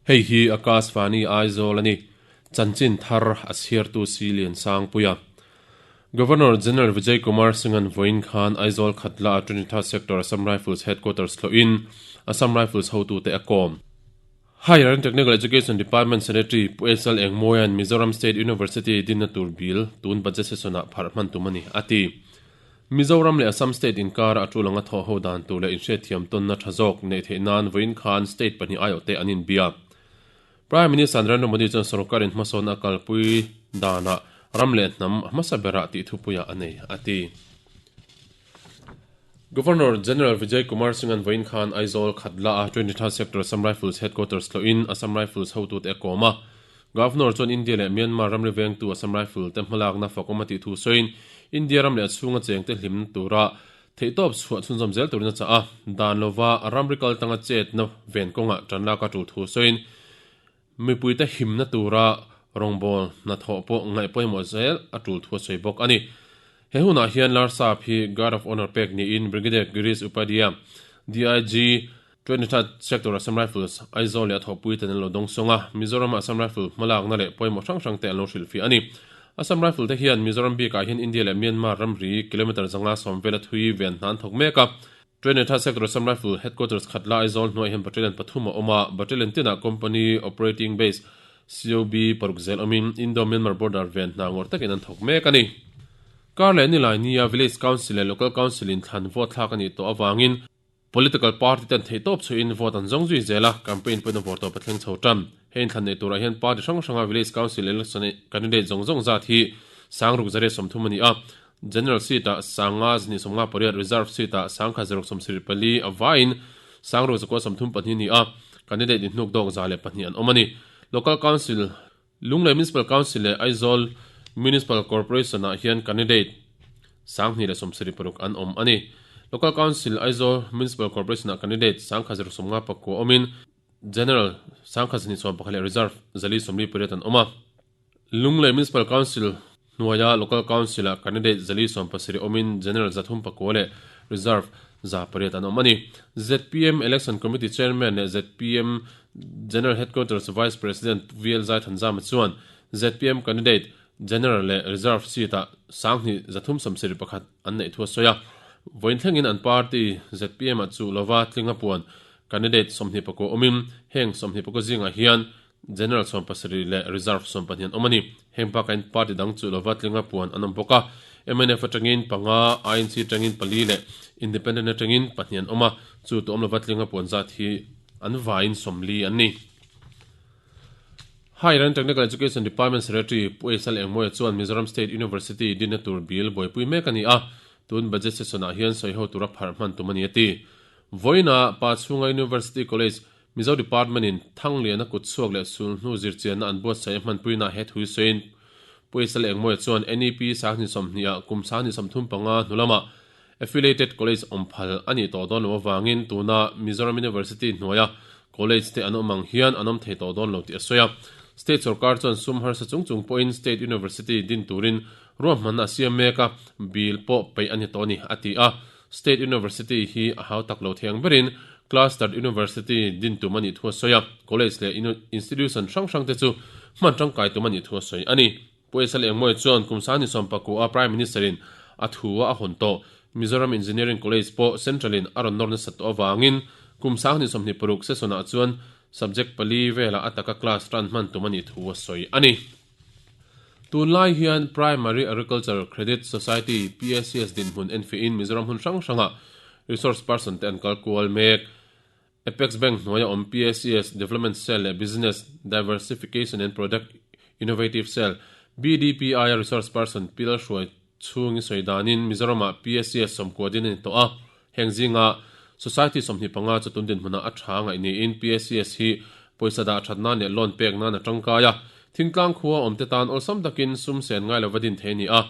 Hei hi Akashvani Aizawl a ni. Chanchin thar a chhiartu si Liansangpuia. Governor General Vijay Kumar Singh-a'n vawiin khan Aizawl Khatla-a Trinitha Sector Assam Rifles Headquarters hlawhin Assam Rifles hotute a kawm. Higher and Technical Education Department Secretary Pu SL Engmawia'n Mizoram State University dinna tur bill tun budget session-ah pharh hman tum a ni, a ti. Mizoram leh Assam State inkara a tul anga thawh ho dan tur leh inhriatthiam tawnna tha zawk neih theih nan vawiin khan state pahnih aiawhte an inbia. Prime Minister Narendra Modi chuan sorkarin hmasawnna a kalpui danah ram leh hnam a hmasa berah tih thupuiah a nei, a ti. Governor General Vijay Kumar Singh-a'n vawiin khan Aizawl Khatla-a 23rd Sector Assam Rifles Headquarters tlawhin Assam Rifles hotute a kawm a. Governor chuan India leh Myanmar ramri vengtu Assam Rifle te hmalakna fakawm a tih thu sawiin India ram leh a chhunga chengte hlimna tura Theihtawp chhuah chhunzawm zel turin a chah a, dan lova ramri kal tanga chetna ven kawngah tan lak a tul thu sawiin mipuite himna tura rawngbâwl hnathawh pawh ngaih pawimawh zel a tul thu a sawi bawk a ni. He hunah hian Larsap hi Guard of Honour pek niin Brigadier Girish Upadhyay, DIG, 23rd Sector Assam Rifles, Aizawl leh a thawhpuiten an lo dawng sawng a, Mizorama Assam Rifle hmalakna leh pawimawh hrang hrangte an lo hrilhfiah a ni. Assam Rifle te hian Mizoram bikah hian India leh Myanmar ramri kilometre zanga sawm vela thui ven hna an thawk mek a. 23rd Sector Assam Rifle Headquarters Khatla Aizawl hnuaiah hian Battalion pathum a awm a, Battalion tinah Company Operating Base, COB, paruk zel awmin Indo-Myanmar border ven hna ngawr takin an thawk mek a ni. Kar leh nilai nia Village Council leh Local Council in thlan vote thlak a nih tawh avangin Political party ten theihtawp chhuihin vote an zawng zui zel a, campaign pawhin a vawr tawp a thleng chho tan. He inthlan neih turah hian party hrang hranga village council election candidate zawng zawng zat hi 60 130 a ni a, general seat-ah sanga zahnih sawmnga pariat, reserve seat-ah sangkhat zaruk sawmsarih pali a vaiin sangruk zakua sawmthum pahnih a ni a, candidate inhnuk dawk 102 an awm a ni. Local council Lunglei Municipal Council leh Aizawl Municipal Corporation-ah hian candidate 2176 an awm a ni. Local Council Aizawl Municipal Corporation-ah candidate 1059 awmin General 1211 leh Reserve 448 an awm a. Lunglei Municipal Council hnuaia Local Council-ah candidate 470 awmin General 309 leh Reserve 800 an awm a ni. Zpm Election Committee Chairman leh zpm General Headquarters Vice President VL Zaithanzama chuan zpm candidate General leh Reserve seat-ah 2371 an neih thu a sawi a. Vawiin thlengin an party zpm-ah chuh lova tlinga puan candidate 24 awmin heng 24 zingah hian General 17 leh Reserve 12 an awm a ni. Heng bakah hian party dang chuh lova tlinga puan an awm bawk a. Mnf atangin panga, INC atangin pali leh Independent atangin pahnih an awm a. Chu tu awm lova tlinga puan zat hi an vaiin 40 an ni. Higher and Technical Education Department Secretary Pu Eisal Engmawia chuan Mizoram State University dinna tur bill buaipui mek a ni a, tun budget session-ah hian sawiho tura pharh hman tum a ni a ti. Vawiinah Pachhunga University College Mizo Department in Thangliana kutchhuak leh sulhnu zirchianna an buatsaih a hmanpuina he thu sawiin Pu Eisal Engmawia chuan NEP 2020 ah kum 2035 hnu lamah Affiliated College awm phal a nih tawh dawn loh avangin tuna Mizoram University hnuaia College te an awm ang hian an awm thei tawh dawn lo tih a sawi a. State sorkar chuan sum harsa chung chung pawhin State University din turin ruahmanna a siam mek a, bill pawh peih a ni tawh a ni, a ti a. State University hi a hau tak lo thei ang berin Clustered University din tum a nih thu a sawi a, College leh Institution hrang hrang te chu hman tangkai tum a nih thu a sawi a ni. Pu Esal Engmawia chuan kum sani sawmpakua a Prime Minister in a thu a a hawn tawh. Mizoram Engineering College pawh Central in a rawn nawr nasat tawh avangin kum 2026 session ah chuan subject pali velah a taka class tan hman tum a nih thu a sawi a ni. Tunlai hian Primary Agriculture Credit Society, PACS, dinhmun enfiahin Mizoram hmun hrang hrangah resource person te an kal kual mek. Apex Bank hnuaia awm PACS Development Cell leh Business Diversification and Product Innovative Cell, BDPI, a resource person Pi Lalhruai chhungi sawi danin Mizoramah PACS sawmkua din a ni tawh a. Heng zinga Society 25 chu tun dinhmunah a tha ngaih niin PACS hi pawisa dah that nan leh loan pek nan a tangkai a. Thingtlang khua awmte tan awlsam takin sum sen ngai lova din thei a ni a,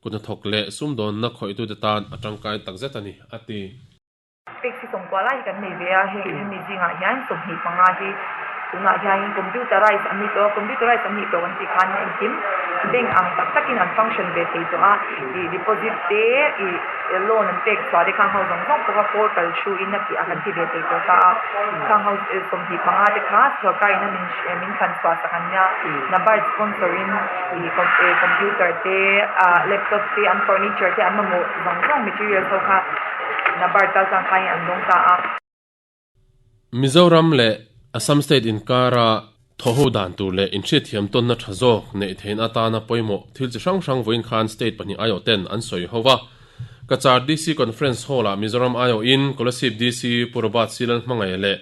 kuthnathawk leh sumdawnna khawihtute tan a tangkai takzet a ni, a ti. Taxi sawmkua lai hi kan nei ve a, heng hemi zingah hian 25 hi Tunah hianin computerized an ni tawh a, computerized an nih tawh kan tih khan engkim bank ang tak takin an function ve thei tawh a, ih deposit te ih loan an pek chhuah te khang ho zawng zawng pawh kha portal through in a tih a kan ti ve thei tawh ta a, khang ho 25 te kha sorkar in a min min thlan chhuah sak an nia, NABARD sponsor in ih computer te ah laptop te an furniture te an mamawh zawng zawng materials ho kha NABARD kal tlang khain an dawng ta a. Mizoram leh Assam State inkara thawhho dan tur leh inhriatthiam tawnna tha zawk neih theihna atana pawimawh thil chi hrang hrang vawiin khan State pahnih aiawh ten an sawi ho va. Cachar DC Conference Hall-ah Mizoram aiawhin Kolasib DC Pu Robert C. Lalhmangaih leh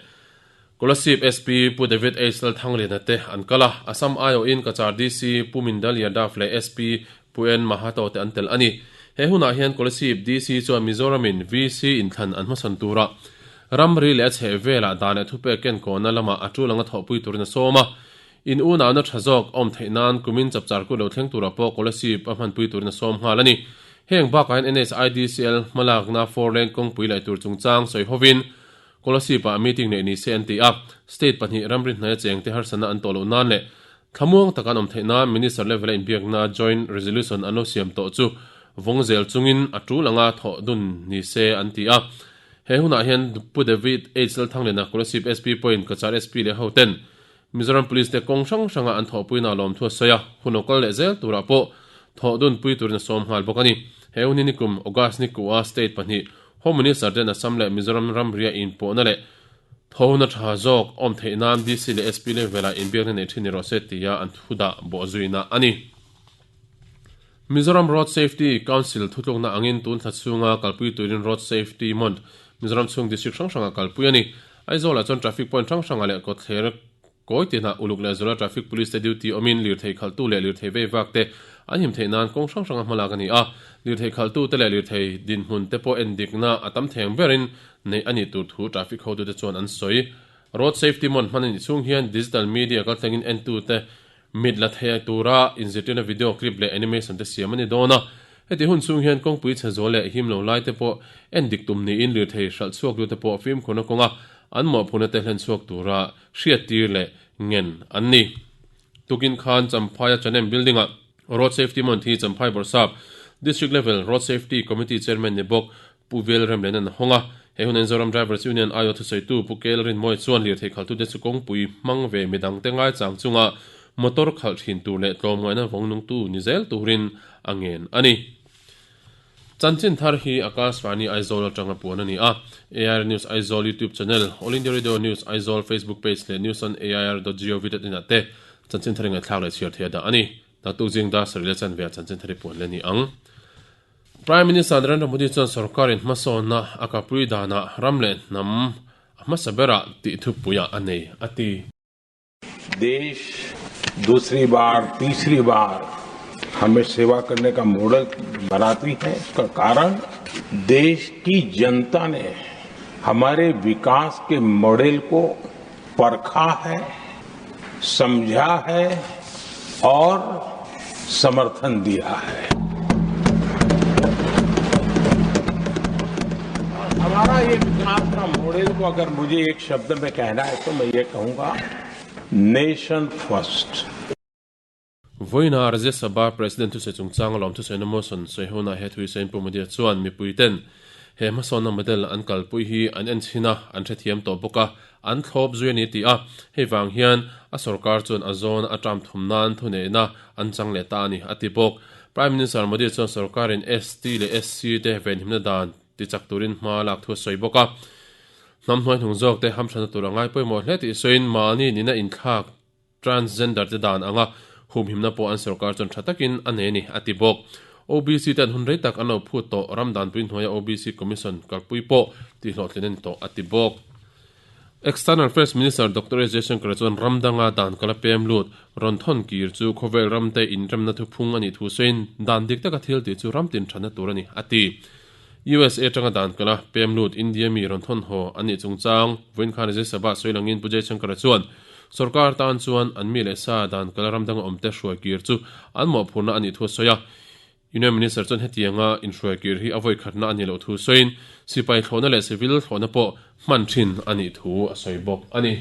Kolasib SP Pu David H. Lalthangliana te an kal a, Assam aiawhin Cachar DC Pu Mindal Yadav leh SP Pu N. Mahato te an tel a ni. He hunah hian Kolasib DC chuan Mizoramin VC inthlan an hmasawn turah Ramri leh a chheh velah dan leh thupek kenkawhna lamah a tul anga thawhpui turin a sawm a. In unauna tha zawk awm theih nan kumin chapchar kut lo thleng turah pawh Kolasib a hmanpui turin a sawm nghal a ni. Heng bakah hian NHIDCL hmalakna four lane kawngpui laih tur chungchang sawi hovin Kolasib-ah meeting neih ni se an ti a. State pahnih ramri hnaia chengte harsatna an tawh loh nan leh thlamuang taka an awm theih nan Minister level-a inbiakna Joint Resolution an lo siam tawh chu vawng zel chungin a tul anga thawh dun ni se an ti a. He hunah hian Pu David H. Lalthangliana, Kolasib SP pawhin Cachar SP leh hoten Mizoram Police te kawng hrang hranga an thawhpuina lawmthu a sawi a, hun lo kal leh zel turah pawh thawh dunpui turin a sawm nghal bawk a ni. He hun hi nikum August ni kuha State pahnih Home Minister ten Assam leh Mizoram ramria inpawhna leh thawhna tha zawk awm theih nan DC leh SP level-ah inbiakna neih thin ni rawh se tia an thudah bawhzuina a ni. Mizoram Road Safety Council thutlukna angin tun thla chhunga kalpui turin Road Safety Month Mizoram chhung district hrang hrangah kalpui a ni. Aizawlah chuan traffic point hrang hrangah leh kawtthler kawi tinah uluk leh zuala traffic police te duty awmin lirthei khalhtu leh lirthei vei vak te an him theih nan kawng hrang hranga hmalak a ni a. Lirthei khalhtu te leh lirthei dinhmun te pawh endikna a tam theng berin neih a nih tur thu traffic hotute chuan an sawi. Road Safety Month hman a nih chhung hian digital media kaltlangin entute Mit la thei tura inzirtirna video clip leh animation te siam a ni dawn a. Heti hun chhung hian kawngpui chhe zual leh him lo lai te pawh en dik tum niin lirthei hralh chhuak tu te pawh fimkhurna kawnga an mawhphurna te hlen chhuak tura hriattir leh ngen an ni. Tukin khan Champhaia Chanem Building-ah Road Safety Month hi Champhai Bawrhsap District Level Road Safety Committee Chairman ni bawk Pu Vel Remlen an hawng a. He hun hian Zoram Drivers Union aiawh thusawitu Pu Kel Rinmawi chuan lirthei khalhtute chu kawngpui hmang ve midangte ngaichang chunga motor khalh thin tur leh tlawmngaihna vawng nungtu ni zel turin a ngen a ni. Chanchin thar hi Akashvani Aizawl atanga puan a ni a. AIR News Aizawl YouTube channel, All India Radio News Aizawl Facebook page leh news on air dot gov dot in ah te chanchin thar ingaihthlak leh chhiar theih a dah a ni. Naktuk zing dar sarih leh chanve ah chanchin thar i puan leh a ni ang. Prime Minister Narendra Modi chuan sorkarin hmasawnna a kapui danah ram leh hnam a hmasa berah tih thupuiah a nei a ti. Desh dusri baar teesri baar hame seva karne ka model banati hai uska karan desh ki janta ne hamare vikas ke model ko parkha hai, samjha hai aur samarthan diya hai. Hamara ye vikas ka model ko agar mujhe ek shabd mein kehna hai to main ye kahunga nation first. Vawiina Rajya Sabha President thusawi chungchanga lawm thusawiina motion sawi hunah he thuisawiin Pu Modi-a chuan mipuiten he hmasawnna model an kalpui hi an en chhin a, an hrethiam tawh bawk a, an thlawp zui a ni tih a, hei vang hian a sorkar chuan a zawn a term thum nan thuneihna an chang leh ta a ni, a ti bawk. Prime Minister Modi chuan sorkarin ST leh SC te venhimna dan tichak turin hma lak thu a sawi bawk a, hnam hnuaihnung zawk te hamthatna tur a ngai pawimawh hle tih sawiin mahni nihna inthlak Transgender te dan anga humhimna pawh an sorkar chuan tha takin a nei a ni, a ti bawk. OBC te an hun rei tak an lo phut tawh, ram danpui hnuaia OBC Commission kalpui pawh tihhlawhtlin a ni tawh, a ti bawk. External Affairs Minister Doctor S Jaishankar chuan ram danga dan kala pem lut rawn thawn kir chu khawvel ramte inremna thuphung a nih thu sawiin dan dik taka thil tih chu ram tin thatna tur a ni, a ti. USA atanga dan kala pem lut India mi rawn thawn haw an nih chungchang vawiin khan Rajya Sabha sawi langin Pu Jaishankar-a chuan sorkar tan chuan an mi leh sa dan kala ram danga awmte hruai kir chu an mawhphurhna a nih thu a sawi a. Union Minister chuan hetianga inhruai kir hi a vawi khatna a nih loh thu sawiin sipai thlawhna leh civil thlawhna pawh hman thin a nih thu a sawi bawk a ni.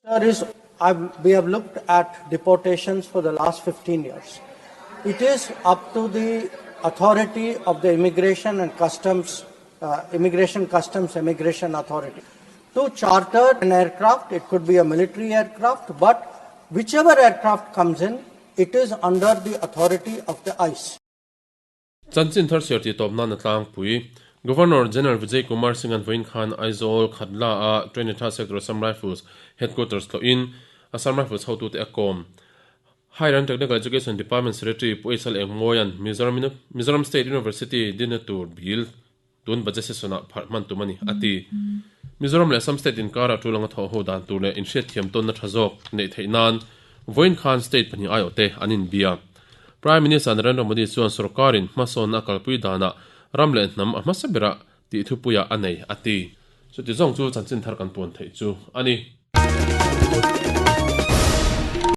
There is I've, we have looked at deportations for the last 15 years. It is up to the authority of the Immigration and Customs, uh, Immigration Customs Immigration Authority to charter an aircraft. It could be a military aircraft, but whichever aircraft comes in, it is under the authority of the ICE. Chanchin thar chhiar tih tawp nan a tlangpui. Governor General Vijay Kumar Singh-a'n vawiin khan Aizawl, Khatla-a Trinidad Sector Assam Rifles Headquarters tlawhin Assam Rifles hotute a kawm. Higher and Technical Education Department Secretary Pu Isal Engmawia'n Mizoram Mizoram State University dinna tur bil tun budget session-ah pharh hman tum a ni, a ti. Mizoram leh Assam State inkarah tul anga thawh ho dan tur leh inhriatthiam tawnna tha zawk neih theih nan vawiin khan state pahnih aiawhte an inbia. Prime Minister Narendra Modi chuan sorkarin hmasawnna a kalpui danah ram leh hnam a hmasa berah tih thupuiah a nei, a ti. Chuti zawng chu chanchin thar kan puan theih chu a ni.